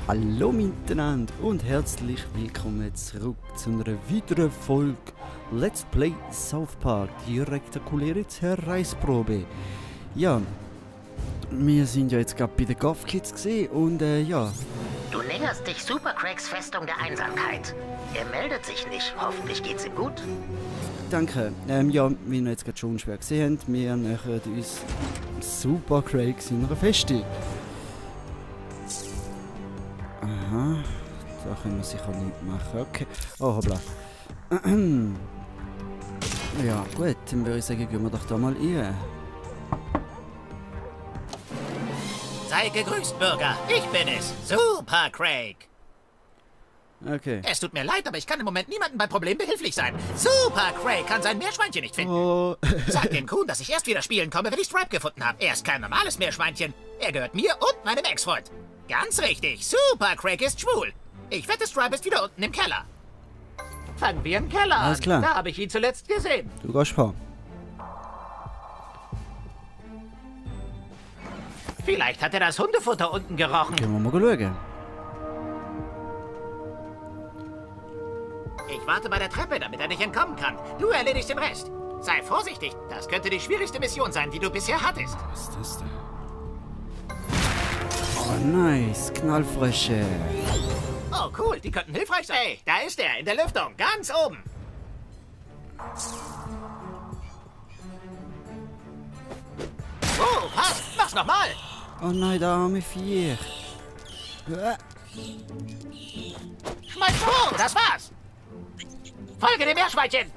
Hallo miteinander und herzlich willkommen zurück zu einer weiteren Folge Let's Play South Park, die rektakuläre Zerreißprobe. Ja, wir sind ja jetzt gerade bei den Goth Kids gesehen und ja. Du näherst dich Super Craigs Festung der Einsamkeit. Er meldet sich nicht. Hoffentlich geht's ihm gut. Danke. Ja, wie ihr jetzt gerade schon schwer gesehen habt, wir nähern uns Super Craig seiner Feste. Aha, da können wir sicher nichts machen. Okay. Oh, hoppla. Ja, gut, dann würde ich sagen, gehen wir doch da mal rein. Sei gegrüßt, Bürger. Ich bin es, Super Craig. Okay. Es tut mir leid, aber ich kann im Moment niemandem beim Problem behilflich sein. Super Craig kann sein Meerschweinchen nicht finden. Oh. Sag dem Kuhn, dass ich erst wieder spielen komme, wenn ich Stripe gefunden habe. Er ist kein normales Meerschweinchen. Er gehört mir und meinem Ex-Freund. Ganz richtig, Super Craig ist schwul. Ich wette, Stripe ist wieder unten im Keller. Fangen wir im Keller an. Alles klar. Da habe ich ihn zuletzt gesehen. Du gehst vor. Vielleicht hat er das Hundefutter unten gerochen. Gehen wir mal schauen. Ich warte bei der Treppe, damit er nicht entkommen kann. Du erledigst den Rest. Sei vorsichtig, das könnte die schwierigste Mission sein, die du bisher hattest. Was ist das denn? Oh, nice. Knallfrische. Oh, cool, die könnten hilfreich sein. Hey, da ist er, in der Lüftung, ganz oben. Oh, passt, mach's nochmal. Oh nein, der arme Viech. Schmeiß hoch, das war's. Folge dem Meerschweinchen.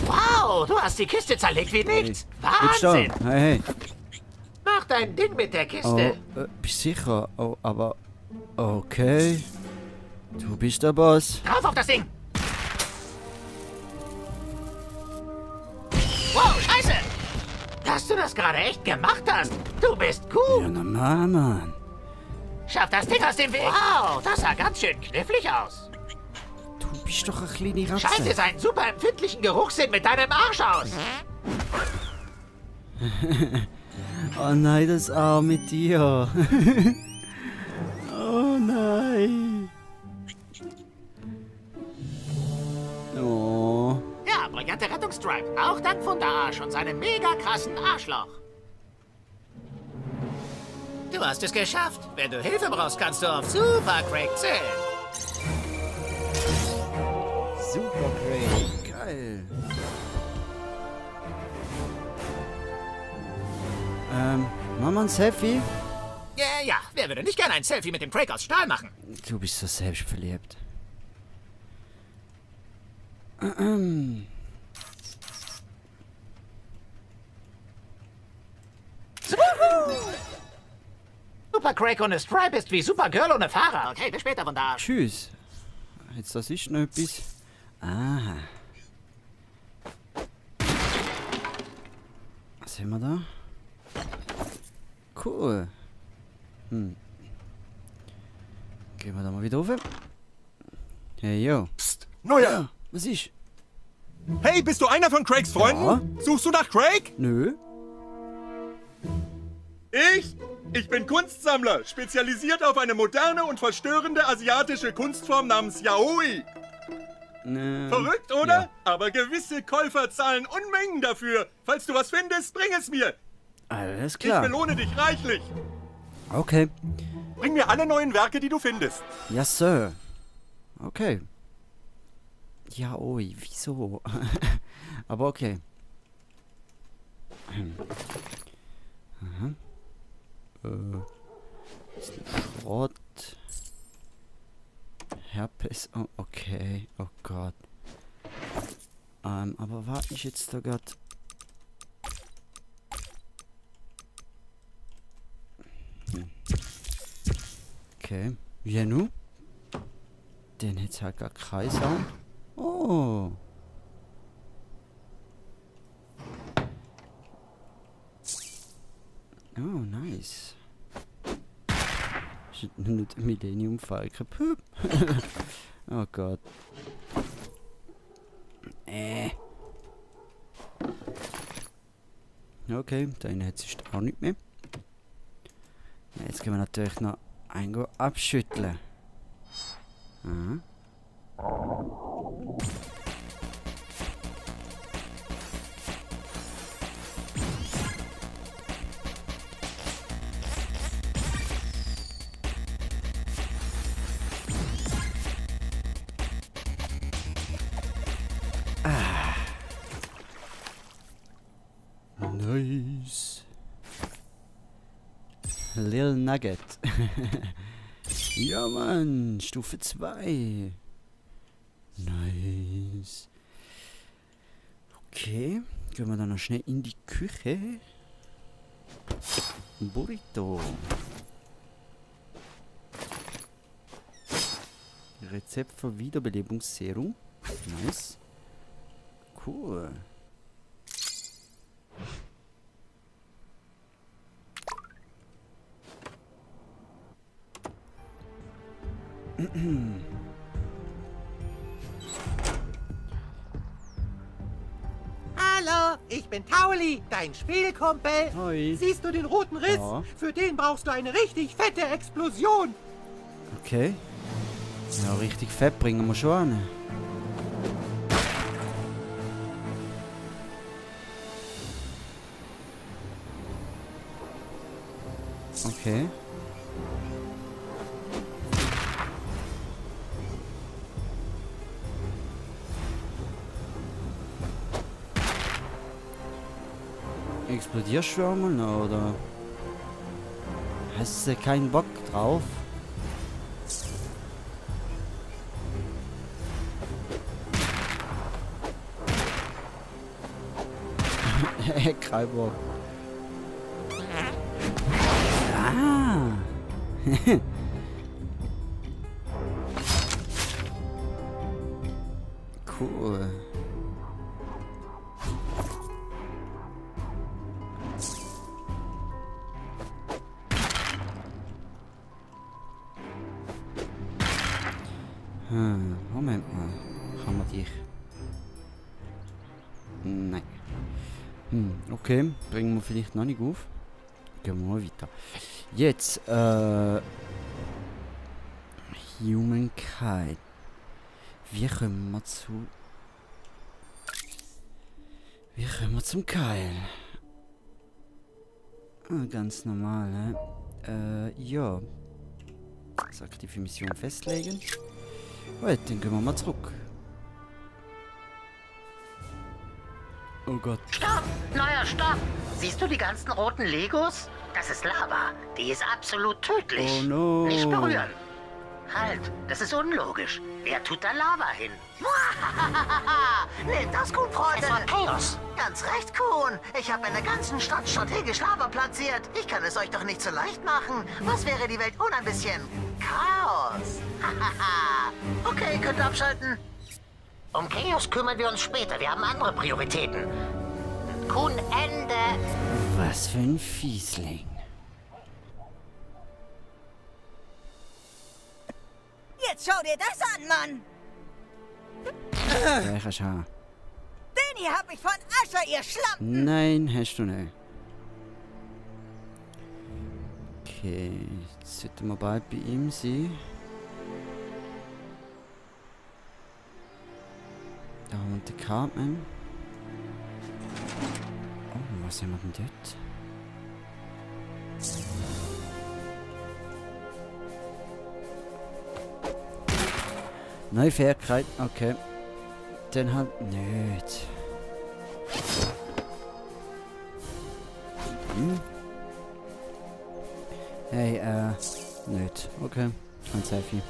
Wow, du hast die Kiste zerlegt wie nichts. Bleib stehen. Wahnsinn. Hey, hey. Mach dein Ding mit der Oh, Kiste. bist du sicher? Oh, aber... Okay. Du bist der Boss. Drauf auf das Ding. Wow, scheiße. Dass du das gerade echt gemacht hast. Du bist cool. Ja, normal, Mann. Schaff das Ding aus dem Weg. Wow, das sah ganz schön knifflig aus. Du bist doch eine kleine Ratze. Schalte seinen super empfindlichen Geruchssinn mit deinem Arsch aus. Oh nein, das arme Tier. Oh nein. Oh. Ja, brillante Rettungsstripe. Auch dank von der Arsch und seinem mega krassen Arschloch. Du hast es geschafft. Wenn du Hilfe brauchst, kannst du auf Super Craig zählen. Super Craig. Geil. Machen wir ein Selfie? Ja, wer würde nicht gerne ein Selfie mit dem Craig aus Stahl machen? Du bist so selbstverliebt. Super Craig ohne Stripe ist wie Super Girl ohne Fahrer. Okay, bis später von da. Tschüss. Jetzt das ist noch etwas. Aha. Was haben wir da? Cool. Gehen wir da mal wieder rauf. Hey, yo. Psst, Neuer! Ja, was ist? Hey, bist du einer von Craigs Freunden? Ja. Suchst du nach Craig? Nö. Ich bin Kunstsammler, spezialisiert auf eine moderne und verstörende asiatische Kunstform namens Yaoi. Verrückt, oder? Ja. Aber gewisse Käufer zahlen Unmengen dafür. Falls du was findest, bring es mir. Alles Ich klar. belohne dich reichlich. Okay. Bring mir alle neuen Werke, die du findest. Ja, Sir. Okay. Ja, oi, wieso? Aber okay. Aha. Ist ein Schrott. Herpes. Oh, okay. Oh Gott. Aber war ich jetzt da gerade? Okay. Ja, nu? Den hätte halt gar keinen Sound. Oh. Oh, nice. Ist nur der Millennium Falcon. Pup. Oh Gott. Okay, da hat sich auch nicht mehr. Ja, jetzt können wir natürlich noch Ein abschütteln. Aha. Nice. Lil Nugget. Ja, Mann. Stufe 2. Nice. Okay. Gehen wir dann noch schnell in die Küche. Burrito. Rezept für Wiederbelebungsserum. Nice. Cool. Hallo, ich bin Tauli, dein Spielkumpel. Hoi. Siehst du den roten Riss? Ja. Für den brauchst du eine richtig fette Explosion. Okay. Ja, richtig fett bringen wir schon an. Okay. Explodierst du einmal noch, oder? Hast du keinen Bock drauf? Kein Bock. Ah! Cool. Moment mal. Kann man dich... Nein. Okay. Bringen wir vielleicht noch nicht auf. Gehen wir mal weiter. Jetzt, Humankind. Wie kommen wir zu... Wie kommen wir zum Keil? Ah, ganz normal, ne? Ja. Das aktive Mission festlegen. Gut, dann gehen wir mal zurück. Oh Gott. Stopp! Neuer Stopp! Siehst du die ganzen roten Legos? Das ist Lava. Die ist absolut tödlich. Oh no. Nicht berühren. Halt, das ist unlogisch. Wer tut da Lava hin? Nehmt das gut, Freunde. Es war Chaos. Ganz recht, Kuhn. Ich habe in der ganzen Stadt strategisch Lava platziert. Ich kann es euch doch nicht so leicht machen. Was wäre die Welt ohne ein bisschen Chaos? Okay, könnt ihr abschalten. Um Chaos kümmern wir uns später. Wir haben andere Prioritäten. Kuhn, Ende. Was für ein Fiesling. Jetzt schau dir das an, Mann! Welcher Schar? Den hier hab ich von Ascher, ihr Schlampen! Nein, hast du nicht. Okay, jetzt sollten wir bald bei ihm sein. Da haben wir den Cartman. Oh, was haben wir denn dort? Neue Fähigkeit, okay. Dann halt nicht. Hey, nicht. Okay, kein Selfie.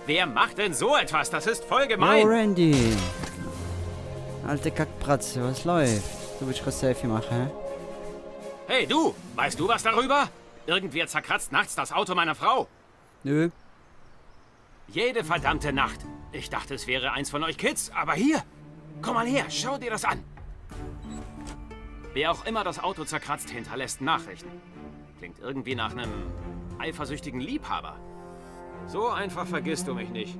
Wer macht denn so etwas? Das ist voll Yo, gemein. Randy! Alte Kackbratze, was läuft? Du willst kein Selfie machen, hä? Hey, du! Weißt du was darüber? Irgendwer zerkratzt nachts das Auto meiner Frau. Nö. Jede verdammte Nacht. Ich dachte, es wäre eins von euch Kids, aber hier. Komm mal her, schau dir das an. Wer auch immer das Auto zerkratzt, hinterlässt Nachrichten. Klingt irgendwie nach einem eifersüchtigen Liebhaber. So einfach vergisst du mich nicht.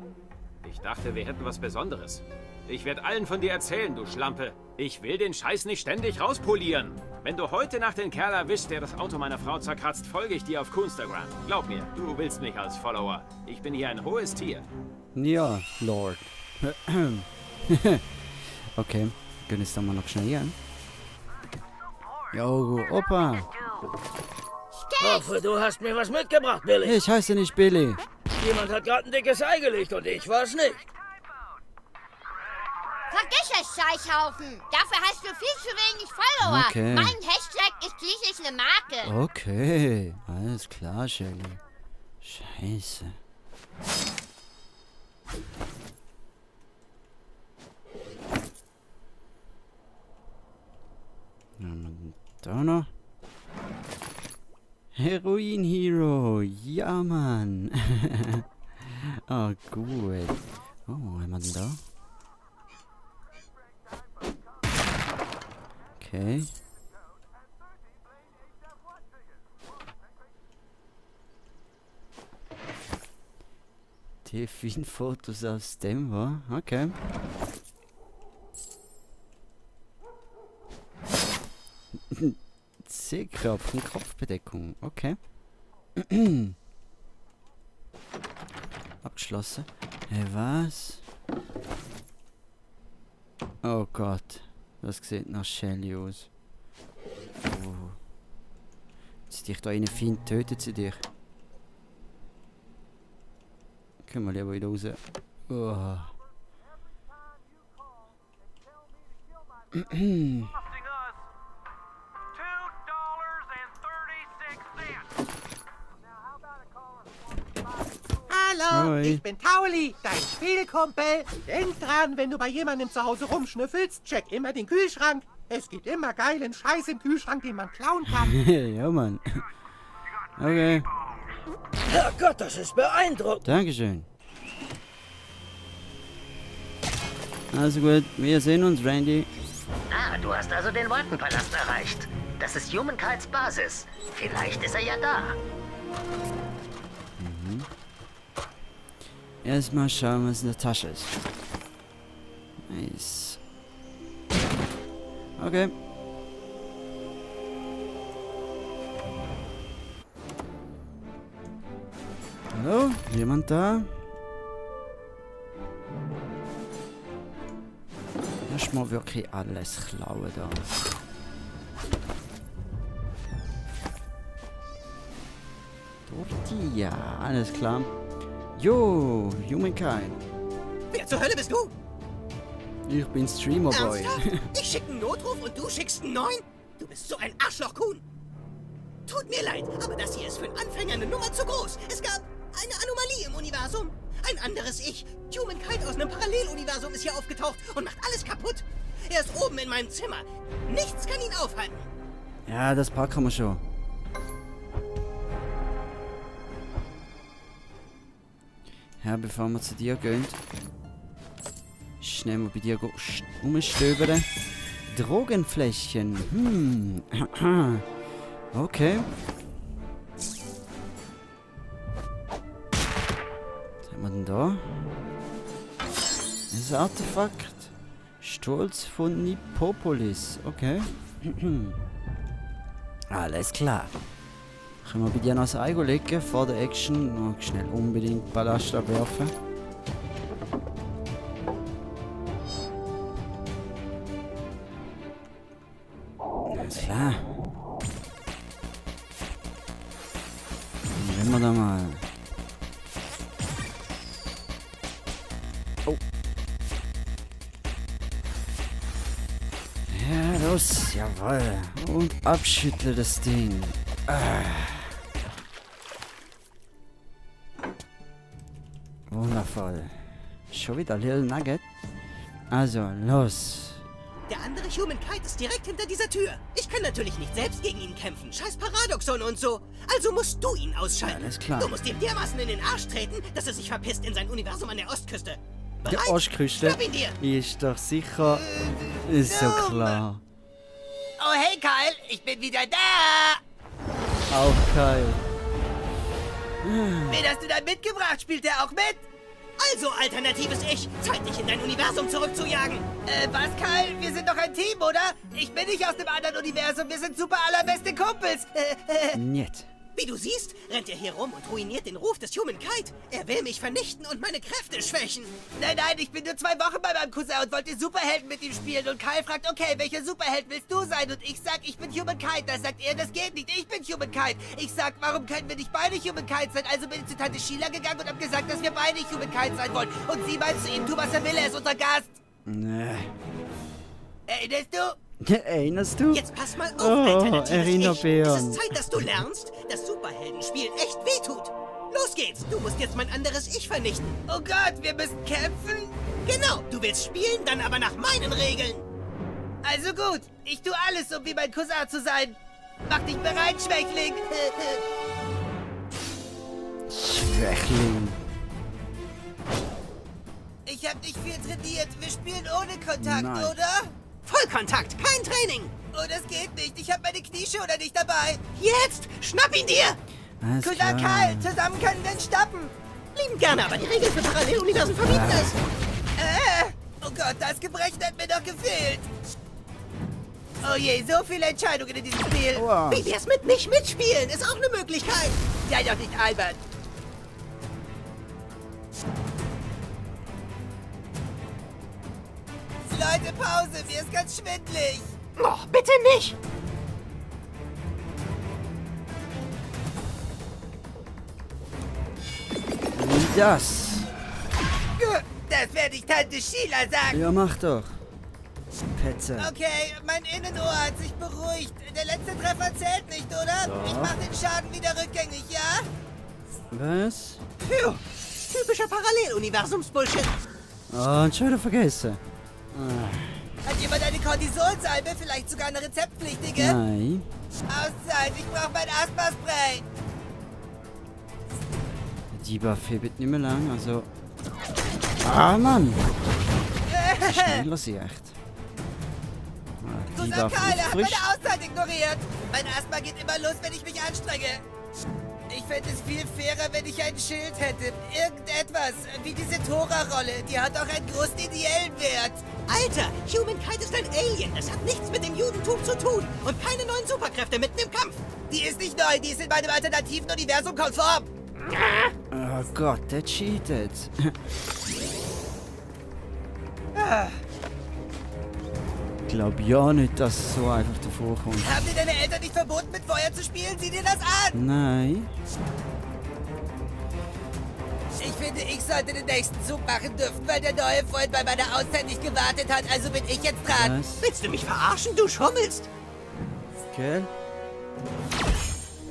Ich dachte, wir hätten was Besonderes. Ich werde allen von dir erzählen, du Schlampe. Ich will den Scheiß nicht ständig rauspolieren. Wenn du heute Nacht den Kerl erwischst, der das Auto meiner Frau zerkratzt, folge ich dir auf Coonstagram. Glaub mir, du willst mich als Follower. Ich bin hier ein hohes Tier. Ja, Lord. Okay, gehen jetzt dann mal noch schnell hier. Jo, Opa. Hoffe, du hast mir was mitgebracht, Billy. Ich heiße nicht Billy. Jemand hat gerade ein dickes Ei gelegt und ich war's nicht. Vergiss es, Scheißhaufen. Dafür hast du viel zu wenig Follower. Okay. Mein Hashtag ist schließlich eine Marke. Okay, alles klar, Shelly. Scheiße. Da noch. Heroin Hero. Ja, Mann. Oh, gut. Oh, was haben wir denn da? Okay. Delfin-Fotos aus Denver. Okay. Seekropf und Kopfbedeckung. Okay. Abgeschlossen. Hey, was? Oh Gott. Das sieht nach Shelly aus. Oh. Jetzt dich da eine findet, tötet sie dich. Können wir lieber wieder raus. Oh. Hallo, Hoi. ich bin Tauli, dein Spielkumpel. Denk dran, wenn du bei jemandem zu Hause rumschnüffelst, check immer den Kühlschrank. Es gibt immer geilen Scheiß im Kühlschrank, den man klauen kann. Ja, Mann. Okay. Herrgott, das ist beeindruckend. Dankeschön. Also gut, wir sehen uns, Randy. Ah, du hast also den Wolkenpalast erreicht. Das ist Humankites Basis. Vielleicht ist er ja da. Erstmal schauen, was in der Tasche ist. Nice. Okay. Hallo? Jemand da? Erstmal wirklich alles klauen da. Tortilla, alles klar. Jo, Humankind. Wer zur Hölle bist du? Ich bin Streamer-Boy. Ernsthaft? Ich schicke einen Notruf und du schickst einen neuen? Du bist so ein Arschloch-Kuhn. Tut mir leid, aber das hier ist für einen Anfänger eine Nummer zu groß. Es gab eine Anomalie im Universum. Ein anderes Ich, Humankind aus einem Paralleluniversum, ist hier aufgetaucht und macht alles kaputt. Er ist oben in meinem Zimmer. Nichts kann ihn aufhalten. Ja, das packen wir schon. Ja, bevor wir zu dir gehen, schnell mal bei dir umstöbern. Drogenfläschchen. Okay. Was haben wir denn da? Das Artefakt. Stolz von Nippopolis. Okay. Alles klar. Können wir bei dir noch das Ei legen vor der Action? Noch schnell unbedingt Ballast abwerfen. Alles klar. Dann nehmen wir da mal. Oh. Ja, los, jawohl. Und abschüttle das Ding. Wundervoll. Schon wieder Little Nugget. Also, los. Der andere Humankind ist direkt hinter dieser Tür. Ich kann natürlich nicht selbst gegen ihn kämpfen. Scheiß Paradoxon und so. Also musst du ihn ausschalten. Alles klar. Du musst ihm dermaßen in den Arsch treten, dass er sich verpisst in sein Universum an der Ostküste. Bereit? Der Ostküste Schnapp ihn dir. ist doch sicher. Ist so klar. Oh, hey Kyle, ich bin wieder da. Auch geil. Wen hast du da mitgebracht? Spielt er auch mit? Also, alternatives Ich, Zeit, dich in dein Universum zurückzujagen. Pascal, wir sind doch ein Team, oder? Ich bin nicht aus dem anderen Universum, wir sind super allerbeste Kumpels. Niet. Wie du siehst, rennt er hier rum und ruiniert den Ruf des Humankind. Er will mich vernichten und meine Kräfte schwächen. Nein, ich bin nur 2 Wochen bei meinem Cousin und wollte Superhelden mit ihm spielen. Und Kyle fragt, okay, welcher Superheld willst du sein? Und ich sag, ich bin Humankind. Da sagt er, das geht nicht, ich bin Humankind. Ich sag, warum können wir nicht beide Humankind sein? Also bin ich zu Tante Sheila gegangen und hab gesagt, dass wir beide Humankind sein wollen. Und sie meint zu ihm, tu was er will, er ist unser Gast. Nee. Erinnerst du? Erinnerst du? Jetzt pass mal auf, Oh, alternatives Ich. Erinnerbeeren. Es ist Zeit, dass du lernst, dass Superheldenspielen echt wehtut. Los geht's, du musst jetzt mein anderes Ich vernichten. Oh Gott, wir müssen kämpfen? Genau, du willst spielen, dann aber nach meinen Regeln. Also gut, ich tue alles, um wie mein Cousin zu sein. Mach dich bereit, Schwächling. Schwächling. Ich hab nicht viel trainiert. Wir spielen ohne Kontakt, Nein. oder? Vollkontakt, kein Training. Oh, das geht nicht. Ich hab meine Knieschoner nicht dabei. Jetzt, schnapp ihn dir. Alles Cousin klar. Kyle, zusammen können wir ihn stoppen. Lieben gerne, aber die Regeln für Paralleluniversen verbieten es. Oh Gott, das Gebrechen hat mir doch gefehlt. Oh je, so viele Entscheidungen in diesem Spiel. Wow. Wie wär's mit nicht mitspielen? Ist auch eine Möglichkeit. Sei doch nicht albern. Leute, Pause. Mir ist ganz schwindelig. Oh, bitte nicht. Wie das? Das werde ich Tante Sheila sagen. Ja, mach doch. Petze. Okay, mein Innenohr hat sich beruhigt. Der letzte Treffer zählt nicht, oder? So. Ich mach den Schaden wieder rückgängig, ja? Was? Phew. Typischer Paralleluniversums-Bullshit. Oh, und schon wieder vergessen. Hat jemand eine Kortisonsalbe? Vielleicht sogar eine rezeptpflichtige? Nein. Auszeit, ich brauche mein Asthma-Spray. Die Buff hebt nicht mehr lang, also... Ah, Mann! Schneller sie echt. Die Cousin Buff Kyle, er hat meine frisch. Auszeit ignoriert. Mein Asthma geht immer los, wenn ich mich anstrenge. Ich fände es viel fairer, wenn ich ein Schild hätte. Irgendetwas, wie diese Tora-Rolle. Die hat auch einen großen ideellen Wert. Alter, Humankind ist ein Alien. Das hat nichts mit dem Judentum zu tun. Und keine neuen Superkräfte mitten im Kampf. Die ist nicht neu, die ist in meinem alternativen Universum konform. Oh Gott, der cheatet. Ich glaube ja nicht, dass es so einfach davor kommt. Haben dir deine Eltern nicht verboten, mit Feuer zu spielen? Sieh dir das an. Nein. Ich finde, ich sollte den nächsten Zug machen dürfen, weil der neue Freund bei meiner Auszeit nicht gewartet hat. Also bin ich jetzt dran. Was? Willst du mich verarschen? Du schummelst. Gell?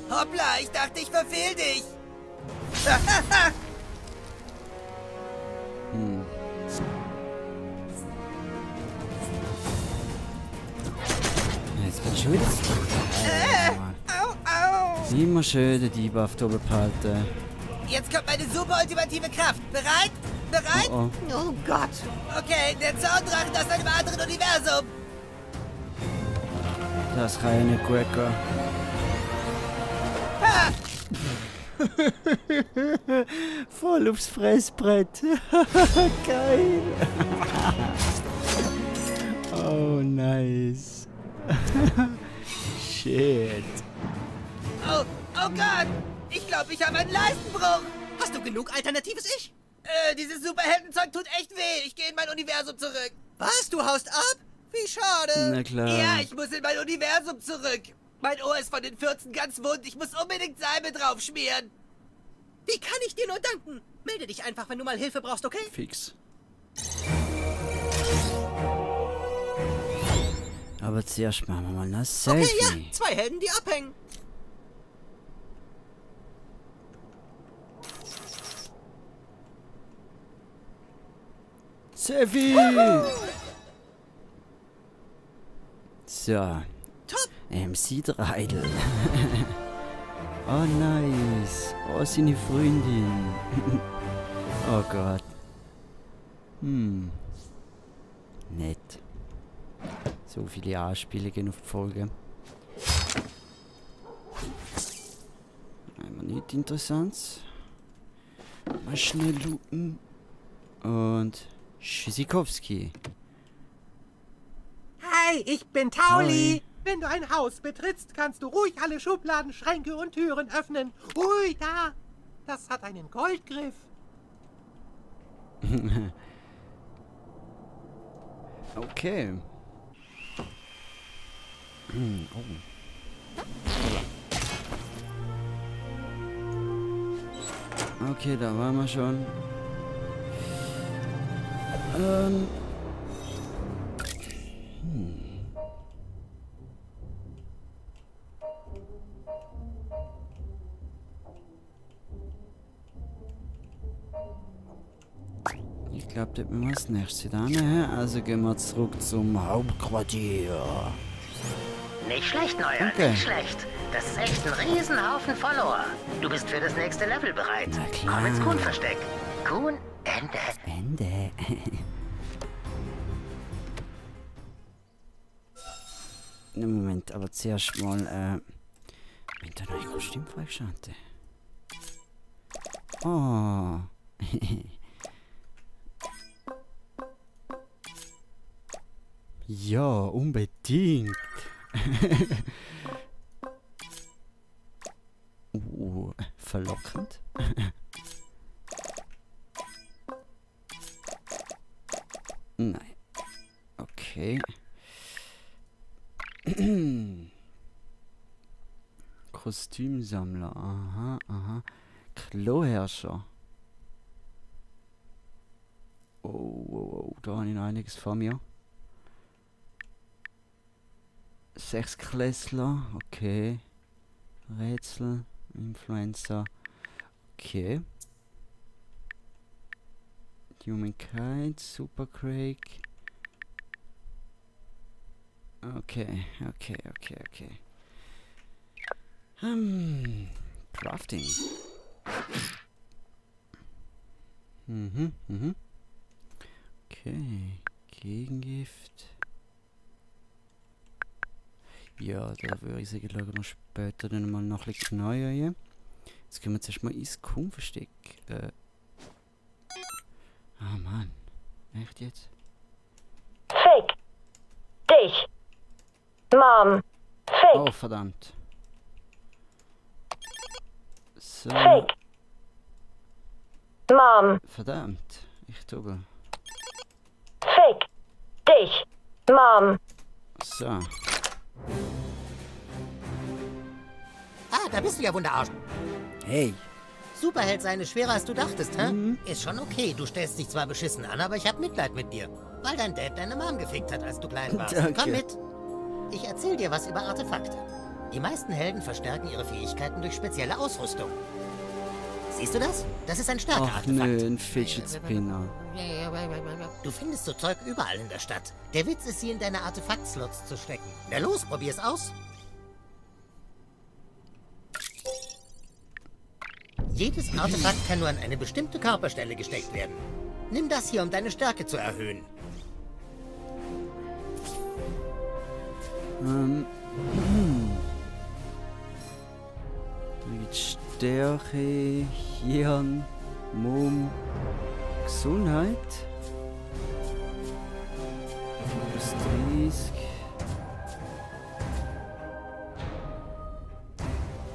Hoppla, ich dachte, ich verfehl dich. Jetzt wird schon wieder... Au, au. Immer schön den Debuff hier oben behalten. Jetzt kommt meine super ultimative Kraft. Bereit? Bereit? Oh, Oh Gott. Okay, der Zaundrachen aus einem anderen Universum. oh. Das kann ja nicht gut gehen. Ha! Voll aufs Fressbrett. Geil. Oh, nice. Shit. Oh, oh Gott. Ich glaube, ich habe einen Leistenbruch. Hast du genug alternatives Ich? Dieses Superheldenzeug tut echt weh. Ich gehe in mein Universum zurück. Was? Du haust ab? Wie schade. Na klar. Ja, ich muss in mein Universum zurück. Mein Ohr ist von den 14 ganz wund. Ich muss unbedingt Salbe drauf schmieren. Wie kann ich dir nur danken? Melde dich einfach, wenn du mal Hilfe brauchst, okay? Fix. Aber zuerst machen wir mal ein Selfie. Okay, ja. 2 Helden, die abhängen. Selfie! So. Top. MC Dreidel. Oh, nice. Oh, seine Freundin. Oh Gott. Nett. So viele Anspielungen auf die Folge. Einmal nicht interessant. Mal schnell looten. Und Tschüssikowski. Hi, ich bin Tauli. Hi. Wenn du ein Haus betrittst, kannst du ruhig alle Schubladen, Schränke und Türen öffnen. Ui, da. Das hat einen Goldgriff. Okay. Oh. Okay, da waren wir schon. Ich glaube, das müssen wir das nächste dann. Also gehen wir zurück zum Hauptquartier. Nicht schlecht, Neuer, Okay. nicht schlecht. Das ist echt ein Riesenhaufen Follower. Du bist für das nächste Level bereit. Na klar. Komm ins Kuhn-Versteck. Kuhn, Ende. Ende. Moment, aber zuerst mal, mit der neuen Kostüm freigeschaltet. Oh. Ja, unbedingt. Verlockend. Nein. Okay. Kostümsammler. Aha, aha. Kloherrscher. Oh, da habe ich noch einiges vor mir. 6 Klässler, okay. Rätsel, Influencer, okay. Humankind, Super Craig. Okay. Crafting. Okay, Gegengift. Ja, da würde ich sagen, schauen wir später dann mal noch ein bisschen genauer hin. Jetzt gehen wir zuerst mal ins Kuhn-Versteck. Ah Mann, echt jetzt? Fake. Dich. Mom. Fake. Oh, verdammt. So. Fake. Mom. Verdammt, ich tue. Fake. Dich. Mom. So. Ah, da bist du ja, Wunderarsch. Hey. Superheld sein ist schwerer, als du dachtest, hä? Ist schon okay, du stellst dich zwar beschissen an, aber ich hab Mitleid mit dir. Weil dein Dad deine Mom gefickt hat, als du klein warst. Danke. Komm mit. Ich erzähl dir was über Artefakte. Die meisten Helden verstärken ihre Fähigkeiten durch spezielle Ausrüstung. Siehst du das? Das ist ein starker Ach Artefakt. nö, ein Fidget Spinner. Du findest so Zeug überall in der Stadt. Der Witz ist, sie in deine Artefakt-Slots zu stecken. Na los, probier's aus. Jedes Artefakt kann nur an eine bestimmte Körperstelle gesteckt werden. Nimm das hier, um deine Stärke zu erhöhen. Mit Stärke, Hirn, Mumm, Gesundheit. Plus 30.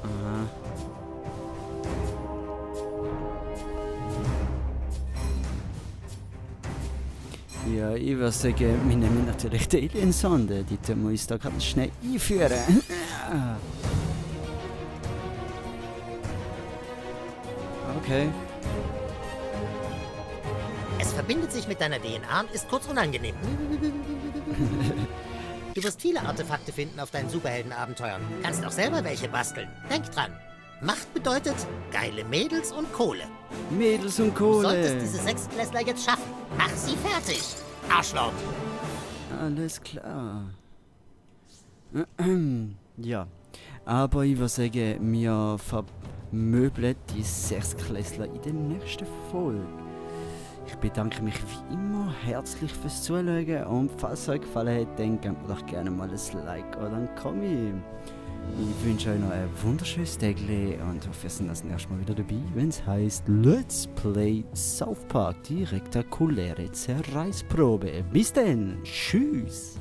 Aha. Ja, ich würde sagen, wir nehmen natürlich die Alien-Sonde. Die tun wir uns da ganz schnell einführen. Okay. Es verbindet sich mit deiner DNA und ist kurz unangenehm. Du wirst viele Artefakte finden auf deinen Superheldenabenteuern. Kannst auch selber welche basteln. Denk dran. Macht bedeutet geile Mädels und Kohle. Mädels und Du Kohle. solltest diese Sechstklässler jetzt schaffen. Mach sie fertig. Arschloch. Alles klar. Ja. Aber ich würde sagen, wir vermöbeln die 6 Klässler in der nächsten Folge. Ich bedanke mich wie immer herzlich fürs Zuschauen und falls es euch gefallen hat, dann gebt mir doch gerne mal ein Like oder einen Kommi. Ich wünsche euch noch ein wunderschönes Tag und hoffe, ihr seid das nächste Mal wieder dabei, wenn es heißt Let's Play South Park, die rektakuläre Zerreißprobe. Bis dann, tschüss!